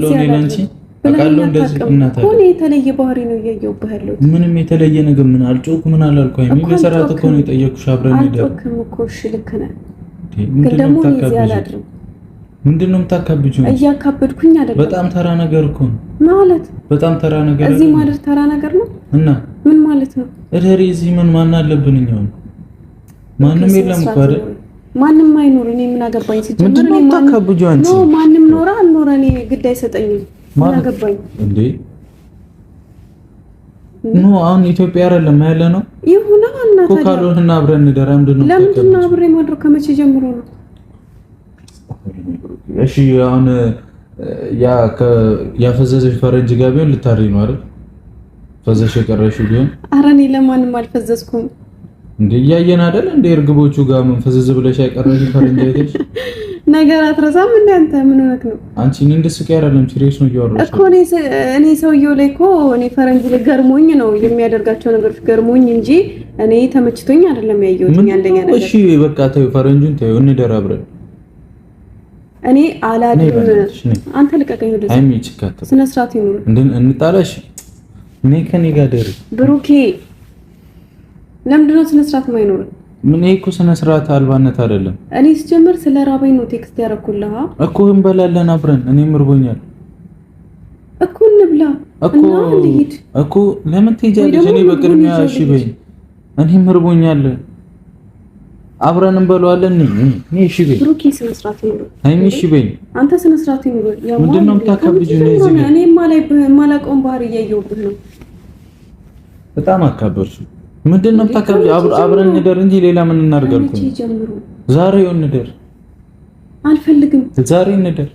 እኔ ለአንቺ አውቃለሁ እንደዚህ እናት አለ የተለየ ባህሪ ነው እያየሁብህ ያለሁት። ምንም የተለየ ነገር ምን አልጮክ ምን አላልኩ። ሃይሚ በስርዓት እኮ ነው የጠየኩሽ። አብረን ሄደን አልጮክም እኮ እሺ፣ ልክ ነህ። ግን ደግሞ እኔ እዚህ አላድርም። ምንድን ነው የምታካብጂው? እያካበድኩኝ አይደለም። በጣም ተራ ነገር እኮ ነው ማለት። በጣም ተራ ነገር እዚህ ማደር ተራ ነገር ነው እና ምን ማለት ነው? እደሪ እዚህ ምን ማን አለብን? እኛው ማንም የለም እኮ አይደል? ማንም አይኖር። እኔ ምን አገባኝ? ሲጀምር እኔ የምታካብጂው አንቺ no ማንም ኖረ አልኖረ እኔ ግድ አይሰጠኝም። ምን አገባኝ እንዴ? No አሁን ኢትዮጵያ አይደለም ያለ ነው። ይሁን እና እኮ ካልሆነ አብረን እንደራ። ምንድን ነው ለምንድን ነው አብሬ ማድረው? ከመቼ ጀምሮ ነው? እሺ አሁን ያ ያፈዘዘሽ ፈረንጅ ጋር ቢሆን ልታሪ ነው አይደል? ፈዘሽ የቀረሽው ቢሆን። ኧረ እኔ ለማንም አልፈዘዝኩም። እንዴ እያየን አይደል እንዴ እርግቦቹ ጋር ምን ፈዘዝ ብለሽ አይቀረሽ ፈረንጅ አይተሽ ነገር አትረሳም እንዴ አንተ? ምን ሆነክ ነው አንቺ? እኔ እንድስቅ አይደለም serious ነው እያወራሁሽ እኮ። እኔ ሰውየው ላይ እኮ እኔ ፈረንጅ ላይ ገርሞኝ ነው የሚያደርጋቸው ነገሮች ገርሞኝ እንጂ እኔ ተመችቶኝ አይደለም ያየሁት። አንደኛ ነገር እሺ በቃ ተይው፣ ፈረንጁን ተይው፣ እንደር አብረን። እኔ አላድርም። አንተ ልቀቀኝ። ወደዛ አይሚ ችካተ ስነ ስርዓት ይኑር። እንጣላሽ። እኔ ከኔ ጋር ደሪ ብሩኬ፣ ለምንድን ነው ስነ ስርዓት የማይኖር? ምን ይሄ እኮ ስነ ስርዓት አልባነት አይደለም። እኔ ስጀምር ስለ ራበኝ ነው text ያደረኩልህ እኮ። እንበላለን አብረን። እኔም እርቦኛል እኮ። እንብላ እኮ እኮ። ለምን ትሄጃለሽ? እኔ በቅድሚያ እሺ በይኝ። እኔም እርቦኛል። አብረን እንበላዋለን። እኔ እሺ በይኝ ብሩኬ፣ ስነ ስርዓት ይኑር። ሃይሚ እሺ በይኝ። አንተ ስነ ስርዓት ይኑር። ምንድን ነው የምታካብጂው? እኔ የማላውቀውን ባህሪ እያየሁብህ ነው። በጣም አካበድሽው። ምንድን ነው የምታካብጂው? አብረን እንደር እንጂ ሌላ ምን እናድርግ አልኩኝ። ዛሬው እንደር። አልፈልግም። ዛሬ እንደር።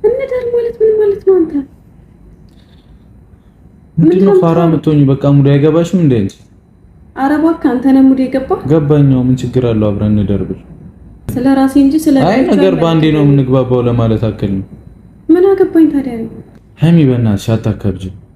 እንደር ማለት ምን ማለት ነው? አንተ ምንድን ነው ፋራ የምትሆኚው? በቃ mood አይገባሽም እንዴ አንቺ? ኧረ እባክህ አንተ ነህ mood የገባ። ገባኛው። ምን ችግር አለው አብረን እንደር ብል? ስለ ራሴ እንጂ ስለ አይ ነገር በአንዴ ነው የምንግባባው ለማለት አክል ነው። ምን አገባኝ ታዲያ? ሃይሚ በእናትሽ አታካብጂ።